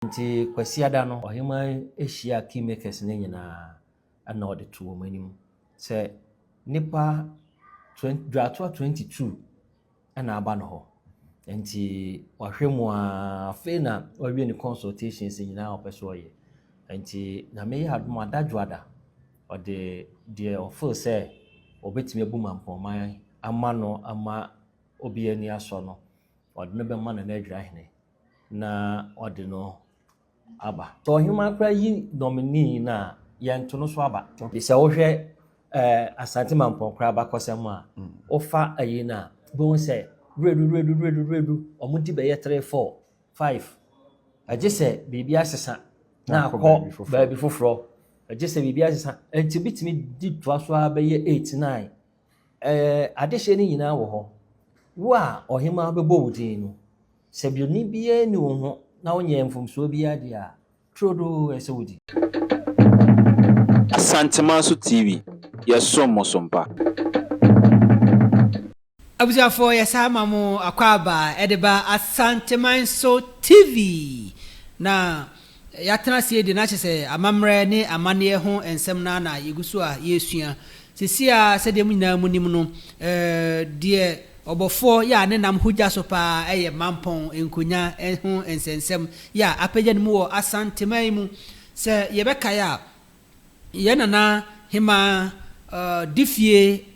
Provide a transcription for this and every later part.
Nti Kwasiada no, ɔhemaa hyiaa kingmakers no nyinaa na ɔde too wɔn anim sɛ nnipa dwatoa 22 na aba no hɔ. Nti wahwɛ mu ara, afei na wawie ne consultations nyinaa a ɔpɛ sɛ ɔyɛ. Nti Nyame yɛ adom a da ɔde deɛ ɔfeel sɛ ɔbɛtumi abu mampɔnman ama no ama obi ani asɔ no, ɔde no bɛma Nana Adwirahene na ɔde no aba. Sɛ ɔhemaa koraa yi nominee no a, yɛnto no so aba. Sɛ wohwɛ Asante Mampɔn koraa abakɔsɛm a, wofa ayi no a, wobɛhu sɛ Wiredu, Wiredu, Wiredu, Wiredu, wɔn di bɛyɛ 3, 4, 5. Ɛgye sɛ biribi asesa na akɔ baabi foforɔ. Ɛgye sɛ biribi asesa. Nti bi tumi di toa so ara bɛyɛ 8, 9. Adehyeɛ no nyinaa wɔ hɔ. Wo a ɔhemaa bɛbɔ wo din no, sɛ bɔne biara nni wo ho na wonyɛɛ mfomsoɔ biara deɛ a, turodoo ɛsɛ wodi. Asantemanso TV, yɛsom mo so mpa. Abusuafoɔ yɛsan ma mo akwaaba ɛde ba Asantemanso TV na yɛatena ase adi na kyerɛ sɛ amammerɛ ne amanneɛ ho nsɛm no ara na yɛgu so a yɛresua. Seesei ara sɛdeɛ mo nyinaa monim no, deɛ ɔbɔfoɔ yɛ a ne nam ho gya so pa ara yɛ Mampɔn nkonya ho nsɛnsɛm yɛ a apagya ne mu wɔ Asanteman mu. Sɛ yɛbɛkae a, Yɛn Nana Hemaa Difie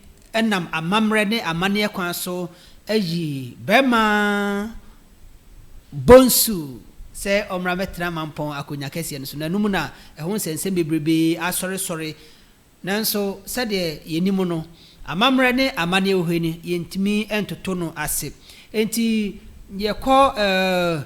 nam amammerɛ ne amanneɛ kwan so ayi barima Bonsu sɛ ɔmmra mmɛtena Mampɔn akonnwa kɛseɛ no so. Na ɛno mu na ɛho nsɛnsɛm bebrebe asɔresɔre. Nanso sɛdeɛ yɛnim no, amammerɛ ne amanneɛ wɔ hɔ yi no, yɛntumi ntoto no ase. Enti yɛkɔ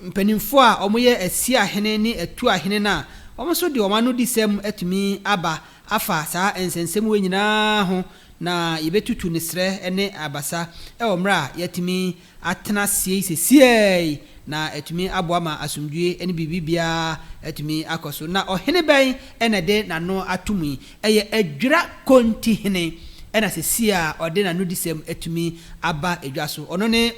Mpanimfoɔ a wɔyɛ Asiahene ne Atuahene no a, wɔn nso de wɔn anodisɛm atumi aba afa saa nsɛnsɛm wei nyinaa ho, na yɛbɛtutu ne serɛ ne abasa wɔ mmerɛ a yɛatumi atena aseɛ yi sesiaa yi, na atumi aboa ma asomdwoeɛ ne biribiara atumi akɔ so. Na ɔhene bɛn na ɛde n'ano ato mu yi? Ɛyɛ Adwira Kontihene na seesei a ɔde n'anodisɛm atumi aba dwa so. Ɔno ne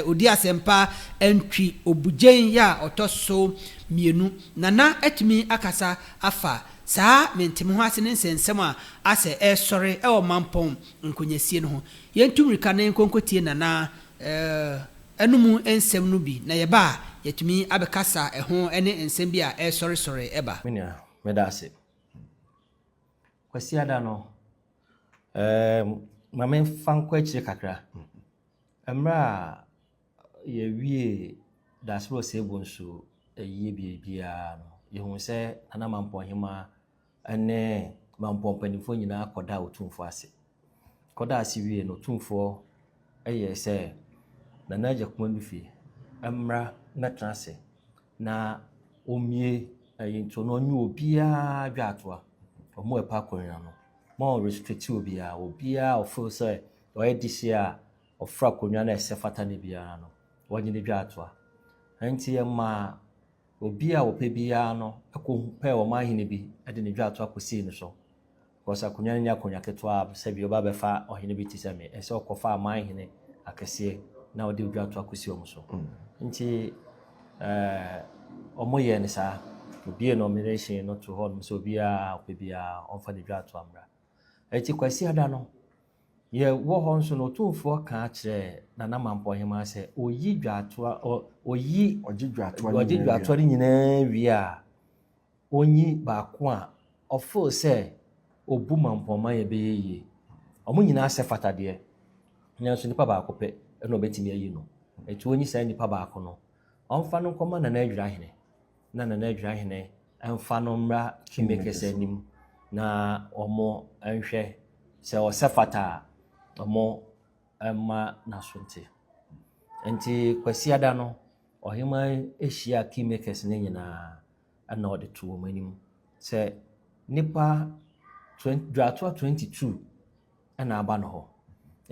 Odi Asɛmpa Antwi Obugyen yi a ɔtɔ so mmienu. Nana atumi akasa afa saa mente-me-ho-ase ne nsɛnsɛm a asɛ ɛresɔre wɔ Mampɔn nkonyasie no ho. Yɛntu mmirika na yɛnkɔ nkɔtie Nana anomu nsɛm no bi, na yɛba a yɛatumi abɛkasa ɛho ne nsɛm bi a ɛresɔresɔre ba. Me nua, meda ase. Kwasiada no, ma memfa nkɔ akyire kakra. Mmerɛ a yɛwiee Dasebɛ Osei Bonsu ayie biribiara no, yɛhuu sɛ Nana Mampɔn Hemaa ne Mampɔn mpanimfoɔ nyinaa kɔdaa Otumfoɔ ase. Kɔdaa ase wie no, Otumfoɔ yɛɛ sɛ Nana Agya Kumadufi mmra mmɛtena ase na ɔmmue ayi nti no ɔnye obiara dwaatoa. Wɔn a ɛpɛ akonnwa no, ma wɔn restrict obiara. Obiara a ɔfeel sɛ ɔyɛ dehyeɛ a ɔfra akonnwa no a ɛsɛ fata no biara no, wɔnye no dwaatoa. Nti ɛmaa obi a ɔpɛ biara no kɔ pɛɛ wɔn ahene bi de ne dwaatoa kɔsii no so. Because akonnwa no nyɛ akonnwa ketewa a sɛbi ɔba bɛfa ɔhene bi te sɛ me. Ɛsɛ ɔkɔfa aman hene akɛseɛ na ɔde dwaatoa kɔsi wɔn so. Nti wɔn yɛɛ no saa. Obiee nomination no to hɔ nom sɛ obiara ɔpɛ biara ɔmfa ne dwaatoa mmra. Nti Kwasiada no, yɛwɔ hɔ nso no, Otumfoɔ kaa kyerɛɛ Nana Mampɔn Hemaa sɛ ɔyi dwaatoa, ɔyi, Ɔgye dwaatoa no ɔgye nyinaa wie a. dwaatoa no nyinaa wie a, Onnyi baako a ɔfeel sɛ obu mampɔnma yɛ bɛyɛ yie. Wɔn nyinaa sɛ fata deɛ, nanso nipa baako pɛ na ɔbɛtumi ayi no. Nti ɔnyi saa nipa baako no, ɔmfa no nkɔma Nana Adwirahene, na Nana Adwirahene mfa no mmra Kingmakers anim na wɔn nhwɛ sɛ ɔsɛ fata a, wɔn mma n'aso nte. Nti Kwasiada no, Ɔhemaa hyiaa Kingmakers no nyinaa na ɔde too wɔn anim sɛ nnipa dwatoa 22 na aba no hɔ.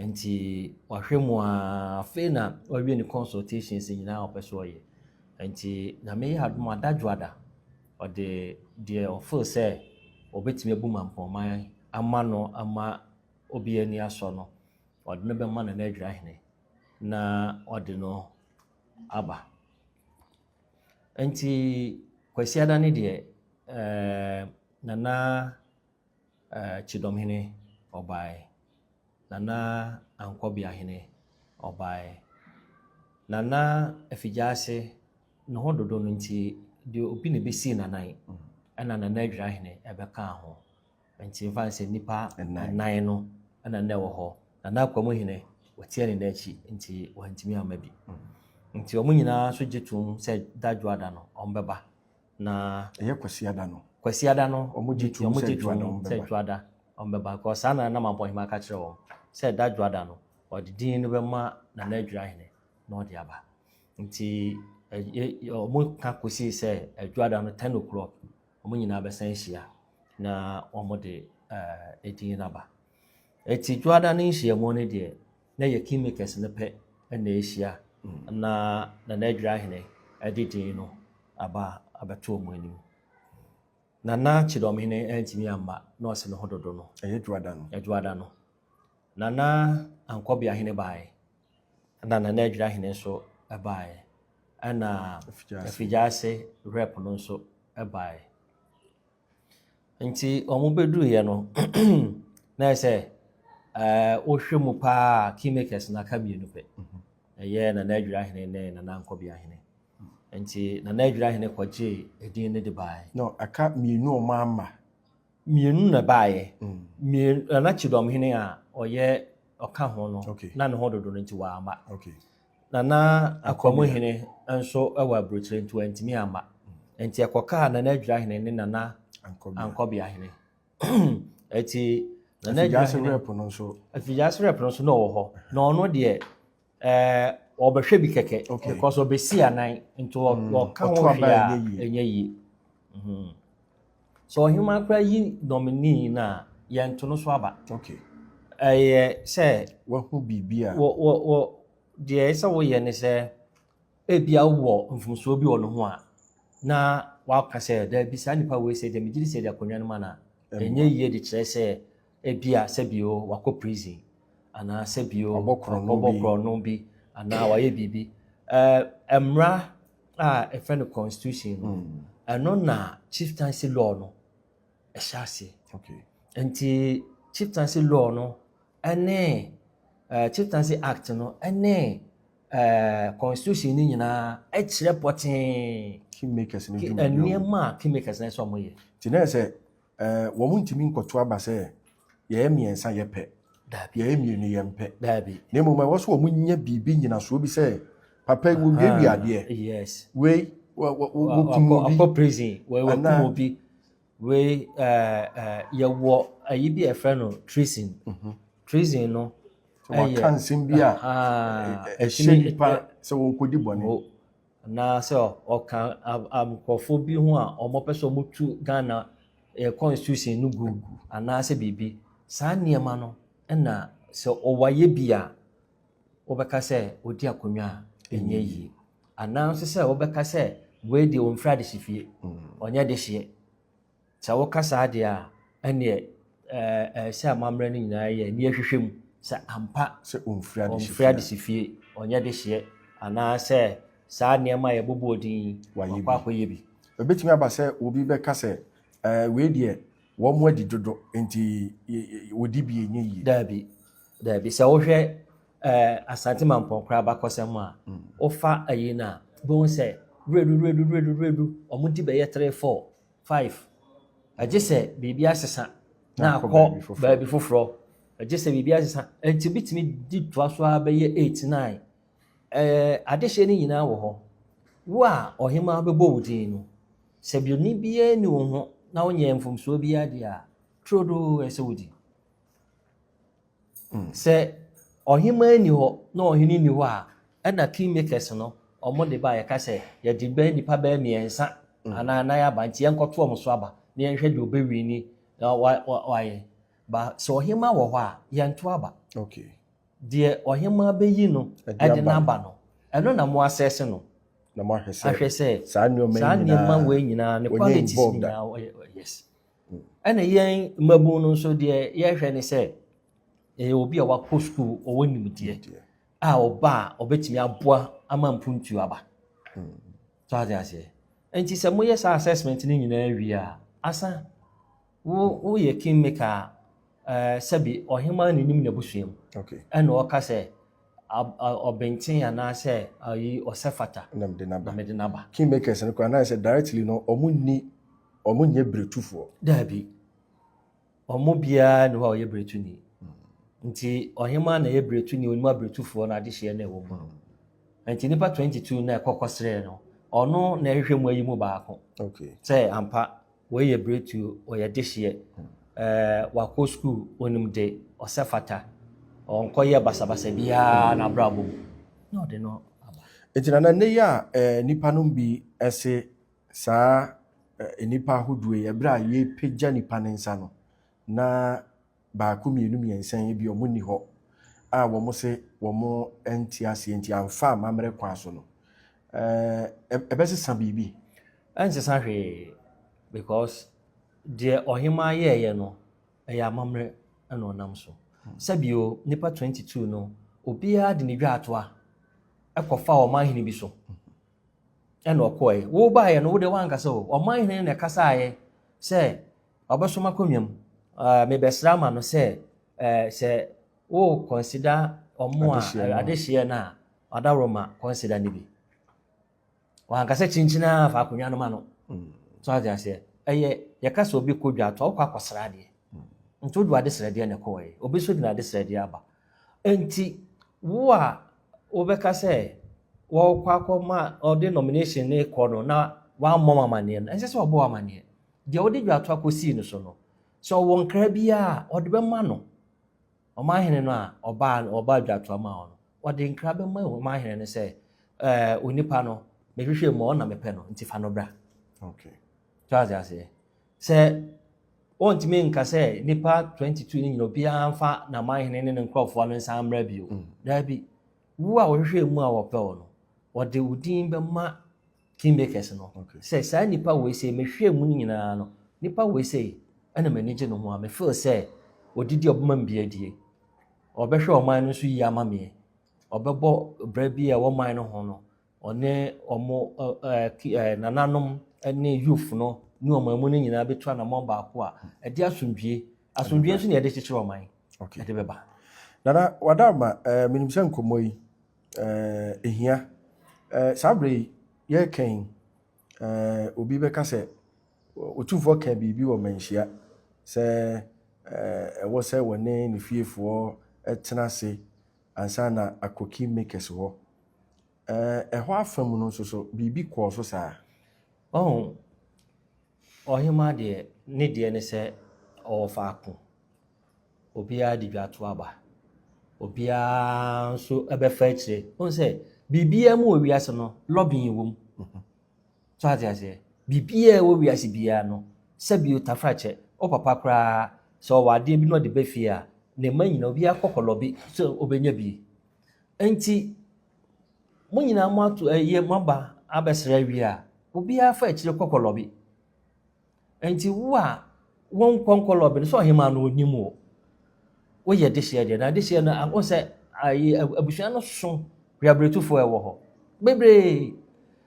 Nti wahwɛ mu ara, afei na wawie ne consultations nyinaa a ɔpɛ sɛ ɔyɛ. Nti Nyame yɛ adom a dadwoada ɔde deɛ ɔfeel sɛ ɔbɛtumi abu mampɔnman ama no ama obi ani asɔ no, ɔde no bɛma Nana Adwirahene na ɔde no aba. Nti Kwasiada ne deɛ, Nana Kyidɔmhene ɔbaeɛ. Nana Ankɔbeahene ɔbaeɛ. Nana Afigyaase ne ho dodo no nti, deɛ obi na ɛbɛsii n'anan, ɛna Nana Adwirahene ɛbɛkaa ho. Nti mfa sɛ nnipa nnan no ɛna na ɛwɔ hɔ. Nana Akwamuhene wɔteɛ ne n'akyi nti wantumi amma bi. Nti wɔn nyinaa nso gye tom sɛ da Dwoada no wɔn na Ɛyɛ Kwasiada no. Kwasiada no. Wɔn gye tom wɔn sɛ gye Dwoada tom wɔn sɛ bɛba. Dwoada wɔn bɛba, because saa na na Mampɔnhema ka kyerɛ wɔn sɛ da Dwoada no ɔde din no bɛma Nana Adwirahene na ɔde aba. Nti wɔn ka kɔsii sɛ Dwoada no 10 o'clock wɔn nyinaa bɛsan ahyia na wɔn de edin no aba. Eti Dwoada no nhyiamu no deɛ, na yɛ kingmakers no pɛ na ahyia na Nana Adwirahene ɛde din no aba abɛto wɔn anim. Nana Kyidɔmhene antumi amma na ɔsi ne ho dodo no. Ɛyɛ Dwoada no. Dwoada no. Nana Ankɔbeahene baeɛ, ɛna Nana Adwirahene nso baeɛ, ɛna Afigyaase. Afigyaase rep no nso baeɛ. Nti wɔn bɛduruiɛ no, na yɛ sɛ wohwɛ mu paa, kingmakers no aka mmienu pɛ. Ɛyɛ Nana Adwirahene ne Nana Ankɔbeahene. Nti Nana Adwirahene kɔgyee edin no de baeɛ. No, aka mmienu a ɔmo ama. Mmienu na baeɛ. Mmienu, Nana Kyidɔmhene a ɔyɛ ɔka ho no, na ne ho dodo no nti wamma. Nana Akwamuhene nso wɔ aburokyire nti wantumi amma. Nti ɛkɔkaa Nana Adwirahene ne Nana Ankɔbea. Ankɔbeahene. Eti Nana Afigyaase Adwirahene rep no nso. Afigyaase rep no nso na ɔwɔ hɔ. Na ɔno deɛ, ɔbɛhwɛ bi kɛkɛ because ɔbɛsi anan nti ɔka ho Ɔto aba hwee a ɛnyɛ yie. ɛnyɛ yie. Sɛ ɔhema koraa yi nominee no a, yɛnto no so aba. Ɛyɛ sɛ Wahu biribi a. wɔ deɛ ɛsɛ woyɛ ne sɛ ebia wowɔ mfomsoɔ bi wɔ ne ho a, na waka sɛ daabi, saa nipa wei sɛ deɛ megye di sɛ de akonnwa no ma no a ɛnyɛ yie, de kyerɛ sɛ ebia sɛbio wakɔ prison anaa sɛbio Wabɔ korɔno wakɔbɔ bi. korɔno bi anaa wayɛ biribi. Mmara a ɛfrɛ no constitution no, ɛno na chieftaincy law no ɛhyɛ aseɛ. Nti chieftaincy law no ɛne Chieftaincy Act no ɛne constitution no nyinaa ɛkyerɛ pɔtee Kingmakers no dwumadi a wɔn- nneɛma a kingmakers no sɛ ɔmo yɛ. Nti na yɛ sɛ wɔn ntumi nkɔto aba sɛ yɛyɛ mmiɛnsa yɛpɛ, Daabi. yɛyɛ mmienu yɛmpɛ. Daabi. Na mmom ɛwɔ so wɔn nya biribi nyinasoɔ bi sɛ papa yi wɔwiawia adeɛ. Wei wɔkum obi. Akɔ prison, wei wɔkum obi, wei ɛɛ ɛɛ yɛwɔ ayi bi a yɛfrɛ no treason. Treason no Sɛ waka nsɛm bi a ɛhyɛ nipa sɛ wɔnkɔdi bɔne. Anaasɛ ɔka nkurɔfoɔ bi ho a wɔpɛ sɛ wɔtu Ghana constitution no gu anaasɛ biribi saa nneɛma no, ɛna sɛ ɔwayɛ bi a, wɔbɛka sɛ ɔdi akonnwa a ɛnyɛ yie, anaa nso sɛ wɔbɛka sɛ wei deɛ ɔmfiri adehyefie, ɔnyɛ dehyeɛ. Sɛ woka saa deɛ a, ɛneɛ sɛ amammerɛ no nyinaa yɛ ne yɛhwehwɛ mu sɛ ampa sɛ ɔmfiri ɔmfiri adehyefie. Adehyefie, ɔnyɛ dehyeɛ, anaasɛ saa nneɛma a yɛbobɔ din yi Wayɛ wakɔ bi. Akɔyɛ bi. Ɛbɛtumi aba sɛ obi bɛka sɛ wei deɛ wɔn mo adi dodo nti wɔdi bi ɛnyɛ yie. Daabi, daabi. Sɛ wohwɛ Asante Mampɔn koraa abakɔsɛm a, wofa ayi no a, wobɛhu sɛ wuredu wuredu wuredu wuredu, ɔmo di bɛyɛ three, four, five, ɛgye sɛ biribi asesa na Na akɔ akɔ baabi foforɔ. Baabi foforɔ, ɛgye sɛ biribi asesa. Nti bi tumi di toa so ara bɛyɛ eight, nine. Adehyeɛ no nyinaa wɔ hɔ. Wo a ɔhemaa bɛbɔ wo din no, sɛ bironi biara ni wo ho na wonyɛ mfomsoɔ biara deɛ a, turodoo ɛsɛ wodi. Sɛ ɔhemaa ni hɔ na ɔhene ni hɔ a, ɛna kingmakers no ɔmo de ba a, yɛka sɛ yɛde bɛyɛ nipa bɛyɛ mmiɛnsa anaa nan aba, nti yɛnkɔto ɔmo so aba na yɛnhwɛ deɛ ɔbɛwi ni na wayɛ ba. Sɛ ɔhemaa wɔ hɔ a, yɛnto aba. Deɛ ɔhemaa bɛyi no Ɛde ɛde aba. N'aba no, ɛno na mo asɛse no Na mo ahwɛ sɛ ahwɛ sɛ saa nneɛma saa yi nneɛma nyinaa wei nyinaa ne wɔnyɛ qualities involved a. nyinaa yes. Ɛna yɛn mmabun no nso deɛ, yɛhwɛ ne sɛ ɛyɛ obi a wakɔ sukuu, ɔwɔ nimdeɛ a ɔba a ɔbɛtumi aboa ama mpuntuo aba. So ate aseɛ. Nti sɛ moyɛ saa assessment no nyinaa wie a, asa wo woyɛ kingmaker a, sɛbi ɔhemaa na nim n'abusua mu. Ɛna ɔka sɛ ɔbɛnten anaasɛ ayi ɔsɛ fata na mede na naba. Mede naba. Kingmakers no koraa na sɛ directly no, ɔmo nni, ɔmo nyɛ beretufoɔ. Daabi, ɔmo biara ne hɔ a ɔyɛ beretuni. Nti ɔhemaa na ɛyɛ beretuni, onim aberetufoɔ no adehyeɛ no ɛwɔ mu no. Nti nipa 22 na ɛkɔkɔ srɛ no, ɔno na ɛhwehwɛ mu ayi mu baako sɛ ampa wɔyɛ beretuo, ɔyɛ dehyeɛ, wakɔ school, onim de ɔsɛ fata, ɔnkɔyɛ basabasa biara n'abrabɔ mu, na ɔde no aba. Nti Nana, nne yi a nipa no bi ɛse saa nipa ahodoɔ yi, ɛberɛ a yɛpagya nipa ne nsa no na baako, mmienu, mmiɛnsa yi bi ɔmo nni hɔ a wɔn se wɔn nte aseɛ, nti amfa amammerɛ kwan so no, ɛbɛsesa biribi? Ɛnsesa hwee, because deɛ ɔhemaa yɛɛyɛ no ɛyɛ amammerɛ ɛna ɔnam so. Sɛbio nipa 22 no, obiara de ne dwa atoa ɛkɔfa ɔmanhene bi so ɛna ɔkɔɛ. Wo baeɛ no, wode wankasa o, ɔmanhene na ɛkasaeɛ sɛ ɔbɛsom akonnwa mu, mebɛsra ama no sɛ sɛ wo consider ɔmo a adehyeɛ no. Adehyeɛ no a ɔdaworoma consider no bi, wankasa kyinkyina fa akonnwa no ma no. So ate aseɛ, ɛyɛ yɛka sɛ obi kɔ dwa ato a, wokɔ akɔsra adeɛ, nti wode wade srɛdeɛ na ɛkɔɔɛ, obi nso de n'ade srɛdeɛ aba. Nti wo a wobɛka sɛ wɔkɔ akɔma ɔde nomination ne kɔ no na wammɔ wo amanneɛ no, ɛnsɛ sɛ ɔbɔ wo amanneɛ. Deɛ wode dwa ato akɔsii no so no, sɛ ɔwɔ nkra biara a ɔde bɛma no, ɔmanhene no a ɔbaa dwa ato ama wo no, ɔde nkra bɛma ɔmanhene no sɛ onipa no mehwehwɛ mu a, ɔna mepɛ no, nti fa no bra. So ate aseɛ, sɛ wɔntumi nka sɛ nipa 22 no nyina obiara mfa n'amanhene ne ne nkurɔfoɔ no nsa mmra bio. Daabi, wo a wɔhwehwɛ mu a wɔpɛ wo no, wɔde wo din bɛma kingmakers no sɛ saa nipa wei sɛ mehwɛ mu no nyinaa no, nipa wei sɛ ɛna m'ani gye ne ho a mefeel sɛ odidi a ɔbɛma me bi adie, ɔbɛhwɛ ɔman no nso yie ama me, ɔbɛbɔ brɛ bi a ɛwɔ man no ho no, ɔne ɔmo ɛ ɛ ki nananom ne youth no ne ɔman mu no nyinaa bɛtu anammɔn baako a ɛde asomdwie, asomdwie nso na yɛde kyekyere ɔman ɛde bɛba. Nana Wadarma, menim sɛ nkɔmmɔ yi ɛhia. Saa berɛ yi yɛrekɛn, obi bɛka sɛ Otumfoɔ ka biribi wɔ Manhyia sɛ ɛwɔ sɛ wɔne ne fiefoɔ tena ase ansa na akɔ kingmakers hɔ. Ɛhɔ afa mu no nso so biribi kɔɔ so saa? Ɔho ɔhemaa deɛ, ne deɛ ne sɛ ɔwɔ faako obiara de dwa to aba, obiara nso bɛfa akyire. Wohu sɛ biribiara mu wɔ wiase no, lobbying wɔ mu. So ate aseɛ, biribiara wɔ wiase biara no, sɛbio tafrakyɛ wo papa koraa sɛ ɔwɔ adeɛ bi na ɔde ba fie a, ne mma nyinaa obiara kɔ kɔlobby sɛ ɔbɛnya bi. Nti mo nyinaa mo ato ɛyɛ mo aba abɛsrɛ awie a, obiara fa akyire kɔ kɔlobby. Nti wo a wɔnkɔ nkɔlobby no, sɛ ɔhemaa no onim wo woyɛ dehyeɛ deɛ, na dehyeɛ no wo sɛ ayi abusua no so hweaberetufoɔ ɛwɔ hɔ bebree,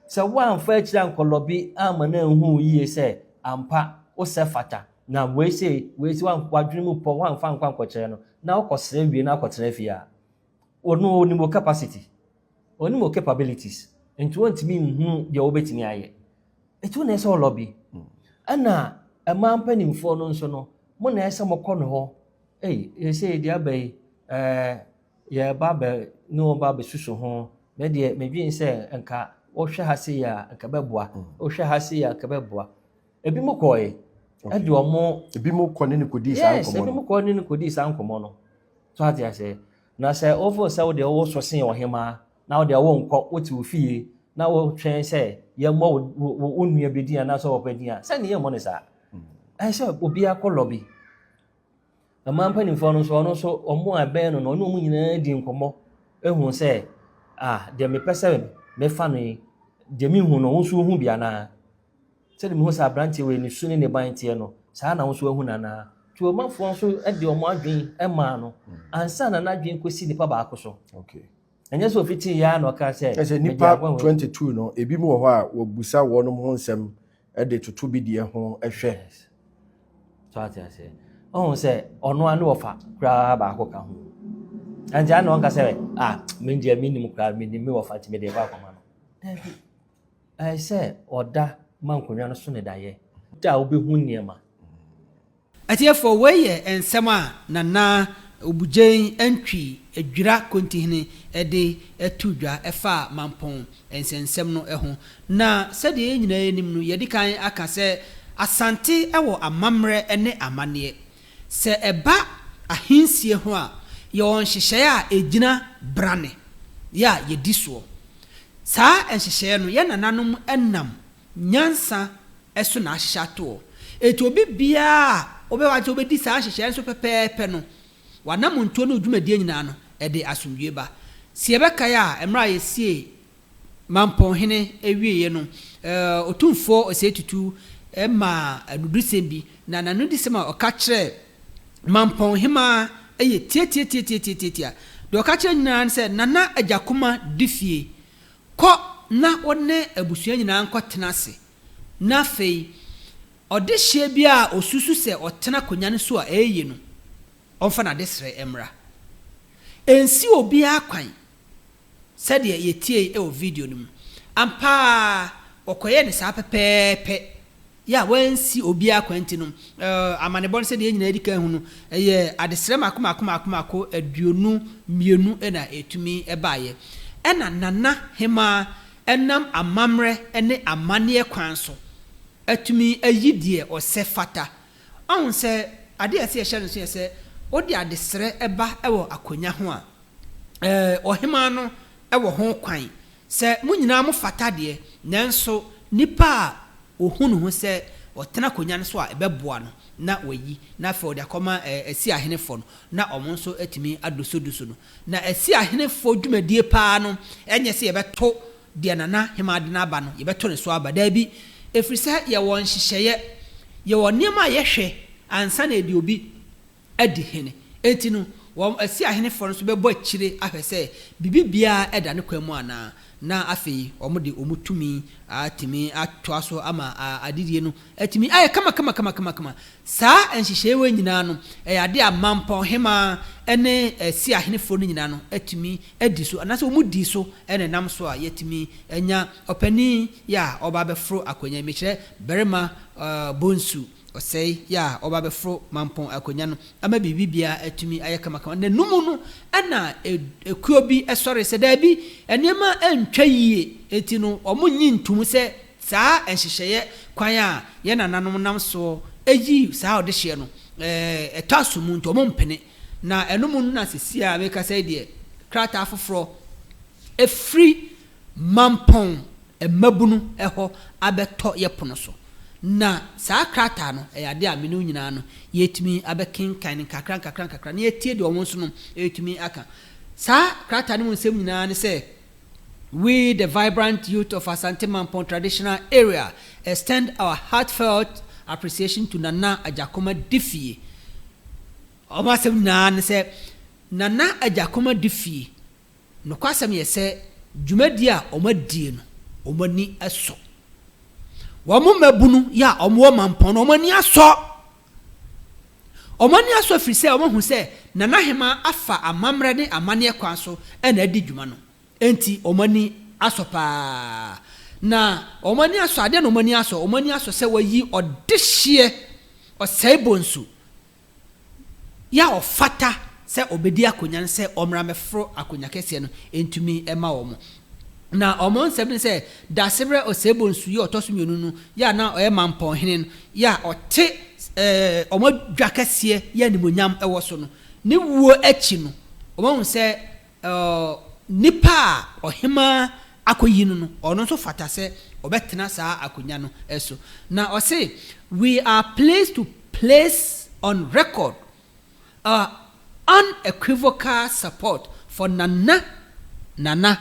sɛ woamfa akyire ankɔlobby ama no anhu wo yie sɛ ampa wosɛ fata na wei sei wei sei, wadwene mu pɔ, woamfa nkɔ ankɔkyerɛ no na wokɔsrɛ wie na akɔtena fie a, ɔno onim wo capacity, onim wo capabilities, nti wɔntumi nhunu deɛ wobɛtumi ayɛ. Ɛti wo na ɛsɛ ɔlobby. Ɛna mmaa mpanimfoɔ no nso no, mo na ɛsɛ mokɔ no hɔ, ei, ɛsɛ deɛ aba yi, yɛba bɛ ne wɔn ba bɛsusu ho. Me deɛ medwene sɛ nka wohwɛ ha sei a nka bɛboa, wohwɛ ha sei a nka bɛboa. Ebi mo kɔɛ ɛde ɔmo Ebi mo kɔ ne ne kɔdii saa yes nkɔmmɔ ebi no. Mo kɔ ne ne kɔdii saa nkɔmmɔ no. So ate aseɛ, na sɛ wofo sɛ wodeɛ wowɔ so sen ɔhemaa na wodeɛ wonkɔ, wote wo fie na wotwɛn sɛ yɛmmɔ wo nua bi din anaasɛ wɔpɛ din a, sɛne yɛmmɔ no saa. Ɛyɛ sɛ obiara kɔ lobby. Mmaa mpanimfoɔ no nso, ɔno nso ɔmo a ɛbɛn no no, ɔne ɔmo nyinaa di nkɔmmɔ ehu sɛ, ah, deɛ mepɛ sɛ mefa no yi, deɛ mehu no, wo nso wohu bi anaa? Sɛdeɛ mehu sɛ aberanteɛ wei ne su ne ne ban teɛ no, saa na wo nso ahu no anaa? Nti ɔmanfoɔ nso de ɔmo adwene maa no ansa na n'adwene kɔsi nipa baako so. Ɛnyɛ sɛ ofitii yɛ ara na ɔkaa sɛ, Ɛsɛ mede nnipa aboa wei. 22 no, ebi mu wɔ hɔ a wɔbusa wɔnom ho nsɛm de toto bi deɛ ho hwɛ. Yes. So ate aseɛ. Ɔhu sɛ ɔno ara ne wɔfa koraa baako ka ho. Ɛnti ana ɔnka sɛ, ah, me deɛ menim koraa, menim me wɔfa nti mede ba akɔma no. Dabi. Ɛyɛ sɛ ɔda ma nkonnwa no so ne daeɛ. Da a wobɛhu nneɛma. Atiefoɔ, wei yɛ nsɛm a Nana Obugyen Antwi Adwira Kontihene de too dwa faa Mampɔn nsɛnsɛm no ho. Na sɛdeɛ yɛn nyinaa nim no, yɛadi kan aka sɛ Asante wɔ amammerɛ ne amanneɛ. Sɛ ɛba ahensie ho a, yɛwɔ nhyehyɛeɛ a ɛgyina brane yɛ a yɛdi soɔ. Saa nhyehyɛeɛ no, yɛn nananom nam nyansa so na ahyehyɛ atoɔ. Enti obi biara a wobɛba sɛ wobɛdi saa nhyehyɛeɛ no so pɛpɛɛpɛ no, w'anamontuo ne wo dwumadie nyinaa no, ɛde asomdwoeɛ ba. Sɛ yɛbɛkae a, mmerɛ a yɛsiee Mampɔnhene wieeɛ no, Otumfoɔ Osei Tutu maa anodisɛm bi, na n'anodisɛm a ɔka kyerɛɛ Mampɔnhemaa yɛ tiatiatiatiatiatia. Deɛ ɔka kyerɛɛ nyinaa ne sɛ, Nana Agyakoma di fie, Kɔ na wo ne abusua nyinaa nkɔtena ase, na afei ɔdehyeɛ biara a ɔsusu sɛ ɔtena akonnwa no so a ɛyɛ yie no, ɔmfa n'adesrɛ mmra. Ɛnsi obiara kwan sɛdeɛ yɛtiee wɔ video no mu. Ampa ara, wɔkɔyɛɛ no saa pɛpɛɛpɛ. Yɛ a wɔansi obiara kwan nti no, amanebɔ no sɛdeɛ yɛn nyinaa adi kan ahu no, ɛyɛ adesrɛ mmaako mmaako mmaako mmaako 22 na ɛtumi baeɛ. Ɛna Nana Hemaa nam amammerɛ ne amanneɛ kwan so atumi ayi deɛ ɔsɛ fata. Wahu sɛ adeɛ a ɛsɛ yɛhyɛ no nso yɛ sɛ wode adesrɛ ba wɔ akonnwa ho a, ɔhemaa no wɔ ho kwan sɛ mo nyinaa mofata deɛ, nanso nipa a ɔhu ne ho sɛ ɔtena akonnwa no so a ɛbɛboa no na wayi, na afei ɔde akɔma Asi ahenefoɔ no na wɔn nso atumi adosodoso no. Na Asi ahenefoɔ dwumadie pa ara no nyɛ sɛ yɛbɛto deɛ Nana Hemaa de no aba no, yɛbɛto ne so aba. Daabi, ɛfiri sɛ yɛwɔ nhyehyɛeɛ, yɛwɔ nneɛma a yɛhwɛ ansa na yɛde obi adi hene. Enti no, wɔn asi ahenefoɔ no nso bɛbɔ akyire ahwɛ sɛ biribi biara da ne kwan mu anaa, na afei wɔde wɔn tumi atumi atoa so ama adedie no atumi ayɛ kamakamakamakama. Saa nhyehyɛeɛ wei nyinaa no, ɛyɛ adeɛ a Mampɔnhemaa ne asi ahenefoɔ no nyinaa no atumi adi so, anaasɛ wɔdii so na ɛnam so a yɛatumi anya ɔpanin yi a ɔreba abɛforo akonnwa yi, mekyerɛ Barima Bonsu. Ɔsɛe yɛ a ɔba bɛforo mampɔn akonwa no ama biribi biara atumi ayɛ kamakama. Na ɛno mu no na ekuo bi sɔre sɛ daabi, nneɛma ntwa yie, enti no wɔnnye ntom sɛ saa nhyehyɛeɛ kwan a yɛn nananom nam soɔ yii saa ɔdehyeɛ no ɛtɔ aso mu nti wɔmpene. Na ɛno mu no na seesei a merekasa yi deɛ krataa foforɔ firi Mampɔn mmabunu hɔ abɛtɔ yɛ pono so. Na saa krataa no, ɛyɛ adeɛ a me ne wo nyinaa no, yɛtumi abɛkenkan no nkakra nkakra nkakra na yɛatie deɛ wɔn nso no ɛretumi aka. Saa krataa no mu nsɛm nyinaa ne sɛ, We, the vibrant youth of Asante Mampong Traditional Area, extend our heartfelt appreciation to Nana Agyakoma Difie. Wɔn asɛm nyinaa ne sɛ, Nana Agyakoma Difie Nokwasɛm yɛ sɛ dwumadi a wɔadie no, wɔn ani sɔ. Wɔn mmabunu yi a wɔwɔ mampɔn no, wɔn ani asɔ. Wɔn ani asɔ ɛfiri sɛ wɔahu sɛ Nana Hemaa afa amammerɛ ne amanneɛ kwan so na adi dwuma no. Enti wɔn ani asɔ pa ara. Na wɔn ani asɔ, adeɛ na wɔn ani asɔ? Wɔn ani asɔ sɛ wɔayi ɔdehyeɛ ɔsɛe bonsu yɛ a ɔfata sɛ ɔbɛdi akonnwa no sɛ ɔmmra mmɛforo akonnwa kɛseɛ no ntumi mma wɔn. Na wɔn nsɛm ne sɛ, Daasebrɛ Osei-Bonsu yi a ɔtɔ so mmienu no yɛ a na ɔyɛ Mampɔnhene no yɛ a ɔte wɔn adwa kɛseɛ yɛ animuonyam wɔ so no, ne wuo akyi no, wɔahu sɛ Nipa a ɔhemaa akɔyi no no, ɔno nso fata sɛ ɔbɛtena saa akonnwa no so. Na ɔse, We are pleased to place on record our unequivocal support for Nana Nana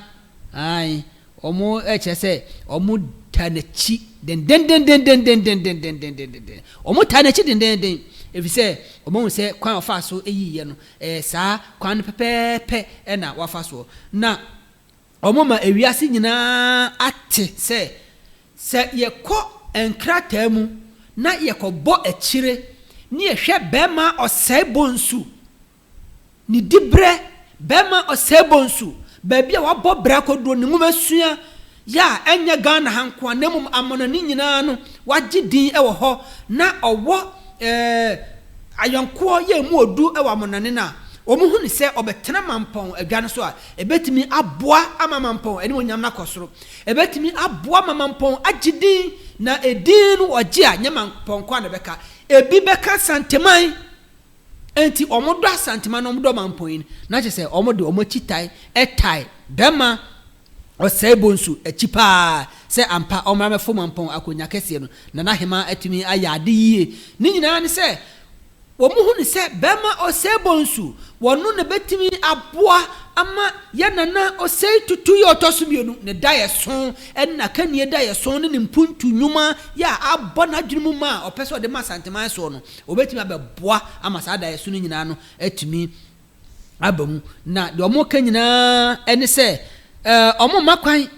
Ae, Wɔkyerɛ sɛ wɔtaa n'akyi dendendendendendendendendenden. Wɔtaa n'akyi dendenden, efisɛ wɔahu sɛ kwan a ɔfaa so yiiɛ no, ɛyɛ saa kwan no pɛpɛɛpɛ na wafa soɔ. Na. Wɔma ewiase nyinaa ate sɛ, sɛ yɛkɔ nkrataa mu na yɛkɔbɔ akyire ne yɛhwɛ bɛrima ɔsɛe bonsu Ne diberɛ, bɛrima ɔsɛebɔnsu, baabi a wabɔ bra akɔduro, ne nwomasua yɛ a ɛnyɛ Ghana ha nko ara na mmom amanɔne nyinaa no wagye din wɔ hɔ na ɔwɔ eh, ayɔnkoɔ yɛ ɛmu ɔdu wɔ amanɔne no a, wɔhu no sɛ ɔbɛtena Mampɔn adwa no so a, ɛbɛtumi aboa ama Mampɔn animuonyam no akɔ soro. Ɛbɛtumi aboa ma Mampɔn agye din na edin no ɔgye a, nyɛ Mampɔn nko ara na ɛbɛka. Ebi bɛka Santeman. Enti wɔdɔ Asantema na wɔdɔ Mampɔn yi na kyerɛ sɛ wɔde wɔn akyi tae tae bɛrima Ɔsɛe Bonsu akyi paa sɛ ampa ɔmmra mmɛfo Mampɔn akonnwa kɛseɛ no na n'ahemaa atumi ayɛ ade yie. Ne nyinaa ne sɛ wɔhu no sɛ bɛrima Ɔsɛe Bonsu wɔno na bɛtumi aboa ama yɛn Nana Osei Tutu yi a ɔtɔ so mmienu ne daeɛso ne n'akannie daeɛso ne ne mpuntu nnwuma yɛ a abɔ n'adwene mu ma a ɔpɛ sɛ ɔde ma Asanteman soɔ no. Wɔbɛtumi abɛboa ama saa daeɛso no nyinaa no atumi aba mu. Na deɛ wɔka nyinaa ne sɛ, wɔmma kwan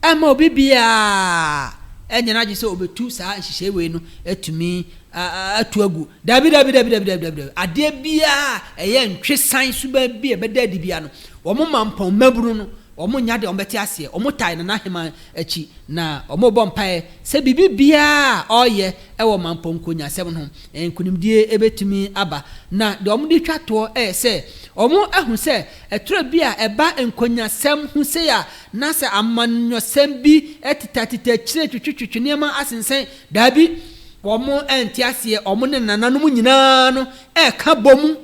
mma obi biara nyɛ n'adwene sɛ ɔbɛtu saa nhyehyɛe wei no atumi atu agu. Dabi, dabi, dabi, dabi, dabi, dabi. Adeɛ biara a ɛyɛ ntwesan suban bi a ɛbɛda adi biara no, wɔma mpɔn mmabunu no, wɔnya deɛ wɔbɛte aseɛ. Wɔtae Nana Aheman akyi, na wɔrebɔ mpaeɛ sɛ biribi biara a ɔreyɛ wɔ mampɔn nkonyasɛm no ho, nkonimdie bɛtumi aba. Na deɛ wɔde twa toɔ yɛ sɛ, wɔahu sɛ ɛtorɔ bi a ɛba nkonyasɛm ho sei a, na sɛ amanyɔsɛm bi tetateta akyire twetwetwetwe nneɛma asensɛn, daabi, wɔn nte aseɛ, wɔn ne nananom nyinaa no reka bɔ mu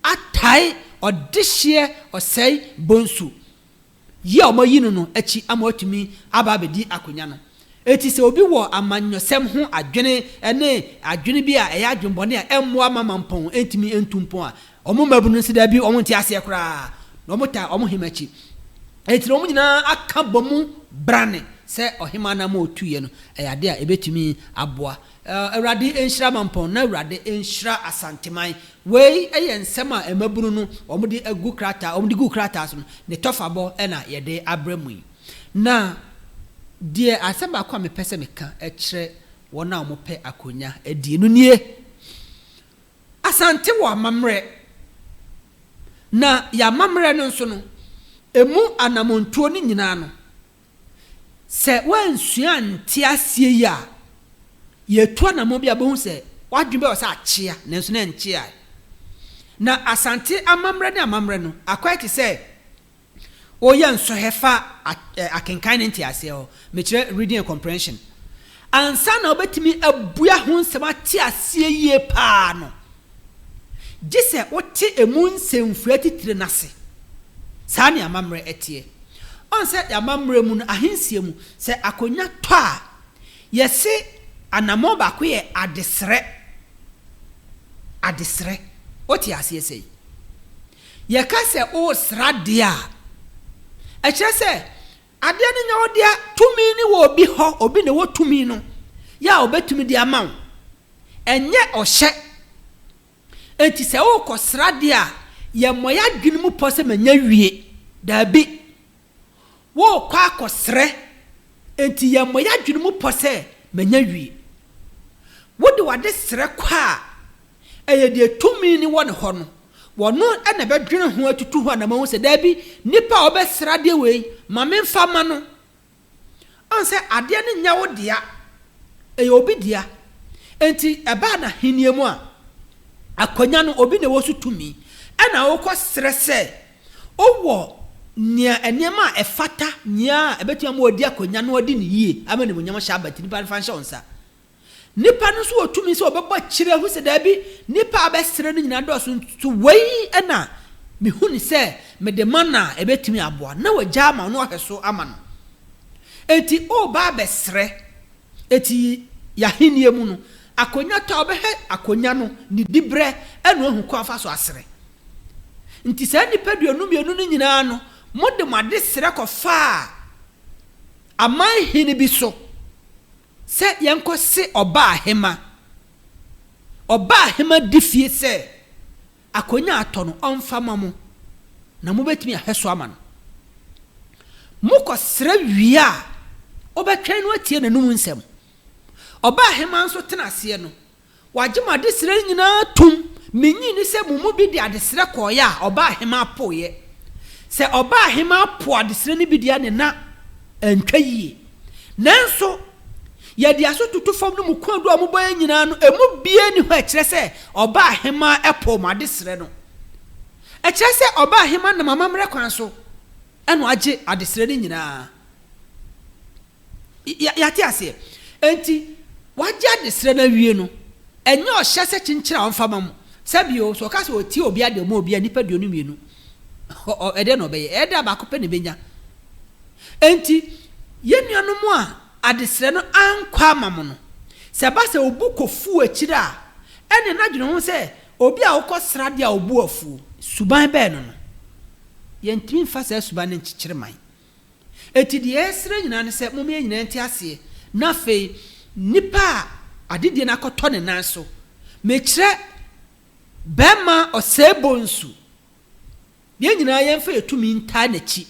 atae ɔdehyeɛ ɔsɛe bonsu. yi a wɔayi no no akyi ama watumi aba abɛdi akonnwa no. Enti sɛ obi wɔ amanyɔsɛm ho adwene ne adwene bi a ɛyɛ adwemmɔne a ɛmmoa ma mampɔn ntumi ntu mpɔn a, wɔn mmabunu no se dabi, wɔnte aseɛ koraa, na wɔtaa wɔn hema akyi. Enti na wɔn nyinaa aka bɔ mu brane sɛ ɔhema no ama ɔtuiɛ no, ɛyɛ adeɛ a ɛbɛtumi aboa. Awurade nhyira Mampɔn na Awurade nhyira Asanteman. Wei yɛ nsɛm a mmabunu no wɔde agu krataa, wɔde guu krataa so no, ne tɔfabɔ na yɛde abrɛ mo yi. Na deɛ asɛm baako a mepɛ sɛ meka kyerɛ wɔn a wɔpɛ akonnwa adie no nie, Asante wɔ amammerɛ, na yɛn amammerɛ no nso no, ɛmu anammɔntuo no nyinaa no, Sɛ woansua ante aseɛ yi a, yɛtu anammɔn bi a wobɛhu sɛ w'adwene bɛwɔ sɛ akyea nanso na ɛnkyeae. Na Asante amammerɛ ne amammerɛ no, akɔyɛ te sɛ woyɛ nsɔhwɛ fa akenkan ne nteaseɛ hɔ, mekyerɛ reading and comprehension. Ansa na wobɛtumi abua ho nsɛm ate aseɛ yie paa no, Gye sɛ wote emu nsɛmfua atitire no ase. Saa ne amammerɛ teɛ. Ɔn sɛ y'amammerɛ mu no, ahensie mu, sɛ akonnwa tɔ a, yɛse anammɔn baako yɛ adesrɛ. Adesrɛ. Wote aseɛ sɛi? Yɛka sɛ woresrɛ adeɛ a, ɛkyerɛ sɛ adeɛ no nyɛ wo dea, tumi no wɔ obi hɔ, obi na ɛwɔ tumi no, yɛ a ɔbɛtumi de ama wo. Ɛnyɛ ɔhyɛ. Enti sɛ worekɔsra deɛ a, yɛmmɔ yɛn adwene mu pɔ sɛ manya wie. Dabi. Worekɔ akɔsrɛ, enti yɛmmɔ yɛn adwene mu pɔ sɛ manya wie. Wode w'adesrɛ kɔ a, ɛyɛ deɛ tumi no wɔ ne hɔ no, wɔno na ɛbɛdwene ho atutu ho anamɔn ahu sɛ dabi, nipa a ɔbɛsrɛ adeɛ wei, ma memfa mma no. Ɔn sɛ adeɛ no nyɛ wo dea, ɛyɛ obi dea. Enti ɛbaa n'ahennie mu a, akwanya no obi na ɛwɔ so tumi. Ɛna wokɔ srɛ sɛ wowɔ nea nneɛma a ɛfata nea a ɛbɛtumi ama wadi akwanya no adi no yie ama animuonyam ahyɛ aba nti nipa no fa nhyɛ wo nsa. Nnipa no nso wɔ tumi sɛ wɔbɛbɔ akyire ahu sɛ daabi, nnipa a abɛsrɛ no nyinaa dɔɔso nso wei na mehu no sɛ mede ma no a ɛbɛtumi aboa, na wagya ama wo na wahwɛ so ama no. Enti woreba abɛsrɛ, enti y'ahennie mu no, akonnwa tɔ a wobɛhwɛ akonnwa no ne diberɛ na wahu kwan afa so asrɛ. Nti saa nnipa 52 no nyinaa no, mode mo adesrɛ kɔfaa aman hene bi so. Sɛ yɛnkɔ se ɔbaahema. Ɔbaahema di fie sɛ akonya atɔ no ɔmfa ma mo na mobɛtumi ahwɛ so ama no. Mokɔsrɛ wie a, wobɛtwɛn no atie n'anom nsɛm. Ɔbaahemaa nso tena aseɛ no, Wagye mo adesrɛ nyinaa atom. Minnye nni sɛ mo mu bi de adesrɛ kɔeɛ a ɔbaahemaa poeɛ. Sɛ ɔbaahemaa po adesrɛ no bi deɛ a ne na antwa yie. Nanso, yɛde aso toto fam no mu kwaadu a mobɔeɛ nyinaa no, emu biara nni hɔ a ɛkyerɛ sɛ ɔbaahemaa poo mo adesrɛ no. Ɛkyerɛ sɛ ɔbaahemaa nam amammerɛ kwan so na wagye adesrɛ no nyinaa. Yɛate aseɛ? Enti, wagye adesrɛ no awie no, ɛnyɛ ɔhyɛ sɛ kyenkyere a ɔmfa ma mo. Sɛ bio, sɛ ɔka sɛ ɔtie obi adeɛ ɔma obi a, nnipa 22, ɛdeɛn na ɔbɛyɛ? Ɛyɛ dɛ a baako pɛ na ɛbɛnya. Enti, yɛn nuanom a adesrɛ no ankɔ ama mo no, sɛ ɛba sɛ obu kɔfu akyire a, ɛnneɛ na dwene ho sɛ obi a wokɔsra adeɛ a ɔbu afuo, suban bɛn no no? Yɛntumi mfa saa suban no nkyekyere man. Enti deɛ yɛresrɛ nyinaa ne sɛ momma yɛn nyinaa nte aseɛ, na afei nipa a adedie no akɔtɔ ne nan so, mekyerɛ barima ɔsɛebonsu, yɛn nyinaa yɛmfa yɛn tumi ntaa n'akyi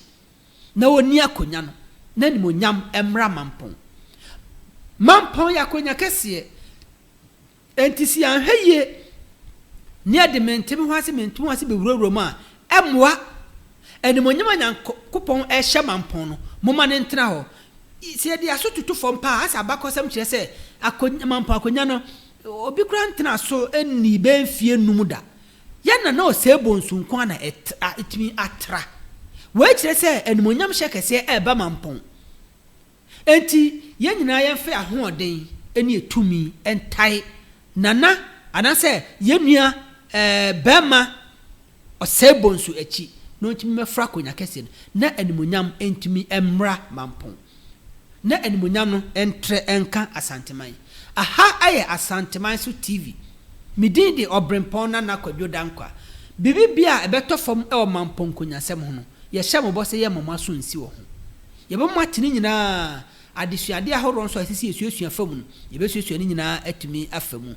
na ɔnni akonnwa no, na animuonyam mmra Mampɔn. Mampɔn yɛ akonnwa kɛseɛ. Enti sɛ yɛanhwɛ yie na yɛde mente-me-ho-ase mente-me-ho-ase bɛwurawura mu a, ɛmmoa. Animuonyam a Nyankopɔn rehyɛ mampɔn no, momma no ntena hɔ. Sɛ yɛde yɛn aso toto fam paa a, asɛ abakɔsɛm kyerɛ sɛ akonnwa, mampɔn akonnwa no, obi koraa ntenaa so nnii bɛyɛ mfeɛ nnum da. Yɛn nana Osei Bonsu nko ara na ɛtumi atra. Wei kyerɛ sɛ animuonyamhyɛ kɛseɛ reba mampɔn. Enti, yɛn nyinaa yɛmfa yɛn ahoɔden ne yɛn tumi ntae Nana anaasɛ yɛn nua barima Ɔsɛe Bonsu akyi na ɔntumi mmɛforo akonnwa kɛseɛ no, na animuonyam ntumi mmra Mampong, na animuonyam no ntrɛ nka Asanteman. Aha yɛ Asanteman so TV. Me din de Ɔberempɔn Nana Kwadwo Dankwa. Biribi biara a ɛbɛtɔ fam wɔ Mampong nkonyasɛm ho no, yɛhyɛ mo bɔ sɛ yɛremma mo aso nsi wɔ ho. Yɛbɛma moate ne nyinaa. Adesuadeɛ ahoroɔ nso a ɛsɛ sɛ yɛsuasua fa mu no, yɛbɛsuasua ne nyinaa atumi afa mu.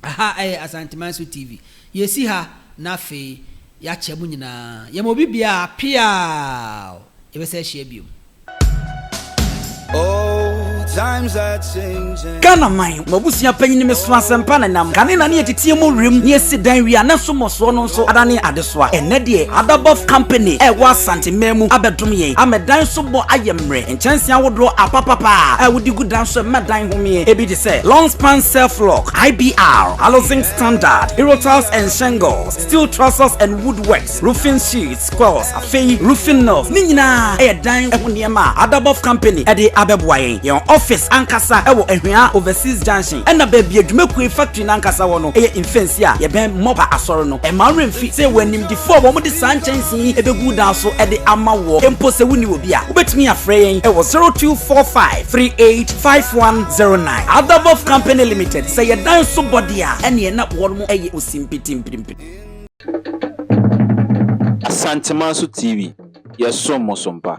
Aha yɛ Asanteman So TV. Yɛsi ha na afei yɛakyɛ mo nyinaa. Yɛma obi biara peaw! Yɛbɛsan ahyia biom. Ghana man, m'abusua panyin me so asɛmpa na nam. Kane na ne yɛteteɛ mu werem ne yɛsi dan wie a na so mmɔsoɔ no nso adane adesoa. Ɛnnɛ deɛ Adabɔf Company a ɛwɔ Asante man mu abɛdom yɛn ama dan so bɔ ayɛ mmerɛ. Nkyɛnsee ahodoɔ apapapa a wode gu dan so ɛma dan homeɛ. Ebi te sɛ Long Span Self Lock, IBR, Alozinc Standard, Aerotiles and Shingles, Steel Trusses and Woodworks, Roofing Sheets, Coils, afei roofing nails ne nyinaa yɛ dan ho nneɛma a Adabɔf Company de abɛboa yɛn. Yɛn office ankasa wɔ Ahwea Overseas Junction ɛna baabi a dwumakuo yi factory no ankasa wɔ no yɛ Mfɛnsi a yɛbɛn Mɔpa Asɔre no. Ɛmma wo werɛ mfi sɛ yɛwɔ animdefoɔ a wɔde saa nkyɛnsee yi bɛgu dan so de ama woɔ. Mpo sɛ wonni obi a, wobɛtumi afrɛ yɛn wɔ 0245 38 5109. Adabɔf Company Limited, sɛ yɛ dan so bɔ deɛ a, ɛneɛ na wɔn yɛ osimpitimpirimpiri. Asantemanso TV, yɛsom mo so mpa.